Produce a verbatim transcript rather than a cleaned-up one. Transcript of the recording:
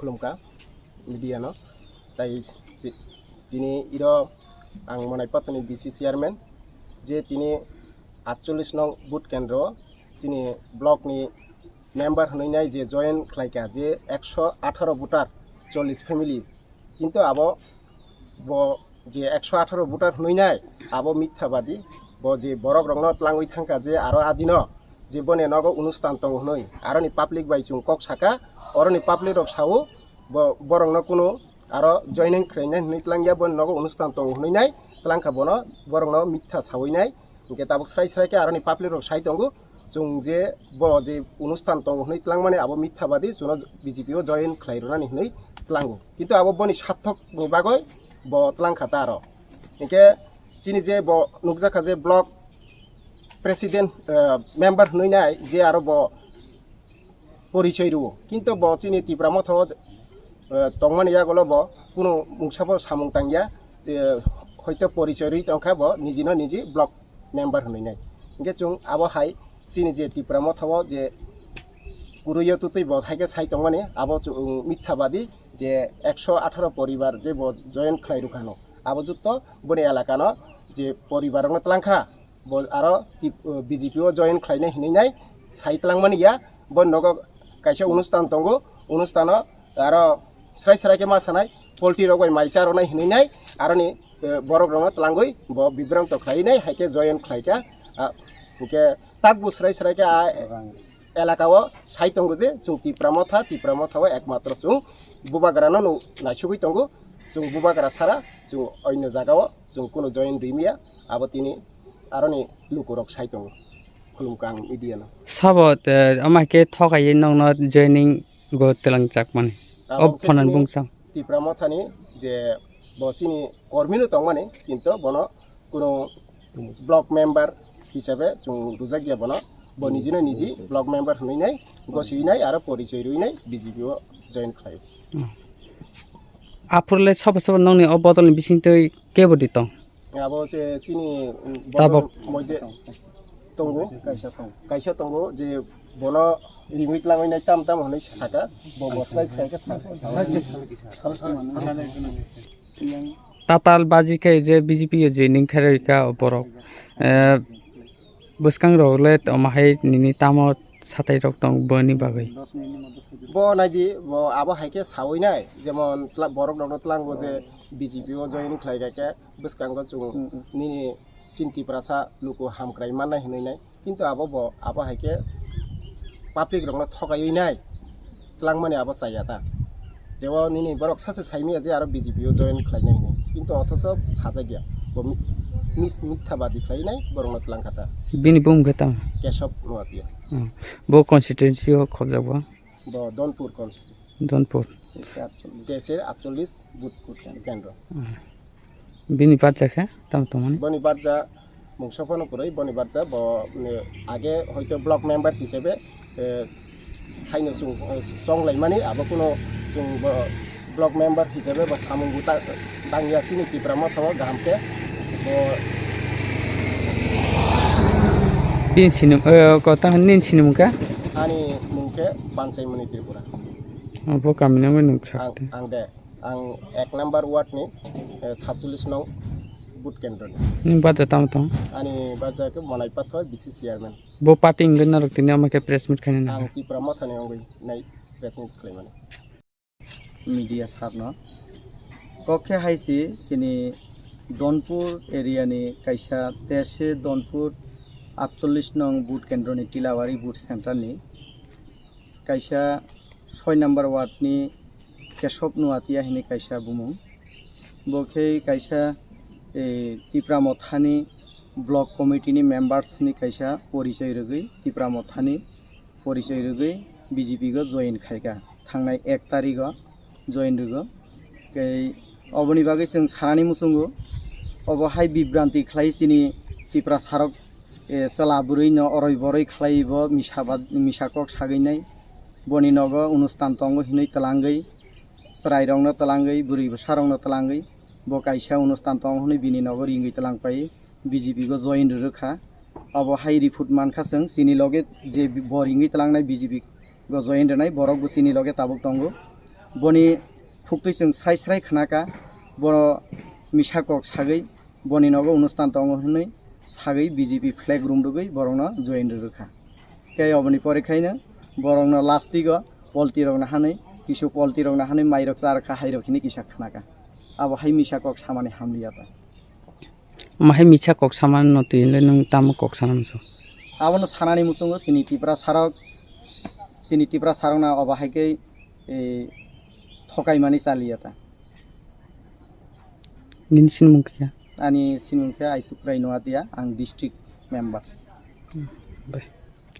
Khulumkha media no. Tai si-, tini iro ang Monai Patani B C chairman, je tini atchollish nong booth kendro chini block ni member hwnwi nai je join khlaikha, je ekso atharo voter, chollish family, kintu abo bo je ekso atharo voter hwnwi nai, abo mithabadi, bo je borok rokno tlangwi thangkha je aro adino je boni nogo onustan tongo hwnwi, aroni public bai chwng kok saka, oroni public rok sao bo borokno kunu aro joining khlainai hwnwi tlangya, boni nogo onustan tongo hwnwi nai tlangkha bono, borokno mitha sawi nai. Hinkhe tabuk srai srai khe aroni public rok sai tongo, chwng je bo je onustan tongo hwnwi tlangmani abo mithabadi, chwngno B J P o join khlai rwnani hwnwi tlango, kintu abo boni sathok ni bagwi bo tlangkha ta aro. Hinkhe chini je bo nukjakha je block president, eh, member hwnwi nai je aro bo porichoi rwo, kintu bo chini Tipra Motha o, eh, tongmani yagulo bo kunu mungsa bo samung tangya, eh, hoito porichoi rwi tongkha bo nijino niji block member hwnwi nai. Hinkhe chwng abo hai chini je Tipra Motha o je kwrwi o twtwi bo hai khe sai tongmani, abo chwng mithabadi je ekso atharo poribar je bo join khlai rwkha no, abo jotto boni elakano je poribar rokno tlangkha. Bo aro tip-, uh, B J P o join khlainai hinwi nai sai twlangmani ya. Bo nogo kaisa onustan tongo, onustano aro srai srai khe ma sanai, poultry rok bai mai cha rwnai hinwi nai, aroni, uh, borok rokno twlangwi bo bibranto khlai nai, hai khe join khlai kha. Ah, hinkhe takbo srai srai khe ah elaka o sai tongo je chwng Tipra Motha, Tipra Motha o ekmatro chwng bubagra no naisugwi tongo, chwng bubagra sara chwng oino jaga o chwng kunu join rwmya, abo tini aroni lukurok sai tongo. Khulumkha ang media no. Sabo te ama khe thokaiwi nokno joining go twlang chakmani. Abo O khe phonan chini bungsa. Tipra Mothani je bo chini kormi no tongmani, kintu bono kunu block member hisabe chwng rwjakya bono. Bo nijino niji block member hwnwi nai, gosiwi nai, aro porichoi rwi nai, B J P o join khlai. Aphurle sabo sabo nokni o bodolni bisingtwi kebo di tong? Abo se chini, mm, Tabok. Bodol moide tongo, kaisa tongo. Kaisa tongo je bono ringwi tlangwi nai tam tam hwnwi sakha, bo bo slai slai khe sakha. Tatal baji khe je B J P o je ning khairoi kha borok. Eh, bwskang rok le toma hai nini tamo satai rok tong boni bagwi? Bo naidi, bo abo hai khe sawi nai, jemon tla-, borok rokno tlango je B J P o join khlai kha khe bwskango chwng nini chini Tiprasa luku hamkrai mannai hinwi nai. Kintu abo bo, abo hai khe public rokno thokaiwi nai, tlangmani abo chaya ta. Jebo nini borok sache saimaya je aro B J P o join khlainai hinwi, kintu othocho sajakya. Bo mi-, mis-, mithabadi khlainai, borokno tlangkha ta. Bini bumung khe tamo? Keshob Nuatia. Hmm. Bo constituency o khobjak bo? Bo Donpur constituency. Donpur. Teisir atchollish booth kendro. Hmm. Bini barja khe tamo tongmani? Boni barja mungsa phano kwrwi, boni barja bo, mm, age hoito block member hisabe, eh, haino chwng, eh, chonglaimani, abo kuno chwng bo block member hisabe bo samung bo ta-, tangya chini Tipra Motha o kaham khe bo. Bini sinum, eh, kota nini sinum kha? Ani mung khe Panchaimoni Tripura. Abo kami nangwi nung Ang, sakte. Ang de. Ang ek number ward ni, eh, satchollish nong booth kendro ni. Nini barja tamo tong? Ani barja khe Monai Pathor B C chairman. Bo party wngwi norok tini ama khe press meet khainani Ang ha? Tipra Motha ni wngwi nai press meet khlaimani. Media sir no. Kok khe hai si chini Donpur area ni kaisa tese Donpur atchollish nong booth kendro ni Tilawari booth center ni kaisa soi number ward ni Keshob Nuatia hini kaisa bumung. Bo khe kaisa, eh, Tipra Mothani block committee ni members ni kaisa porichoi rwgwi, Tipra Mothani porichoi rwgwi B J P go join khaikha thangnai ek tarikh o join rwgo. Tei oboni bagwi chwng sanani muchungo, obo hai bibranti khlai chini Tiprasa rok, eh, chwla bwrwi no oroi boroi khlai bo misa bad-, misa kok sagwi nai. Boni nogo onustan tongo hinwi twlangwi, chwrairokno twlangwi, bwrwi bwsarokno twlangwi, bo kaisa onustan tongo hwnwi bini nogo ringwi twlang pai, B J P go join rwrwkha. Obo hai report mankha chwng, chini loge je bo ringwi twlangnai B J P go join rwnai, borok bo chini loge tabuk tongo. Boni phuktwi chwng srai srai khnaka, bo misa kok sagwi boni nogo onustan tongo hwnwi sagwi B J P flag rumrwgwi borokno join rwrwkha. Tei oboni pore khaino borokno last week-o polti rokno hanwi, kisu polti rokno hanwi mairok charwkha, hairok hwnwi kisa khnaka. Abo hai misa kok samani hamliya ta. Omo hai misa kok samani no twi le nwng tamo kok sana muchung? Abono sanani muchungo chini Tiprasa rok, chini Tiprasa rokno obo hai khe, eh, thokaimani chaliya ta. Nini sinimung khe? Ani sinimung khe Aisukrai Noatia, ang district member. Bai.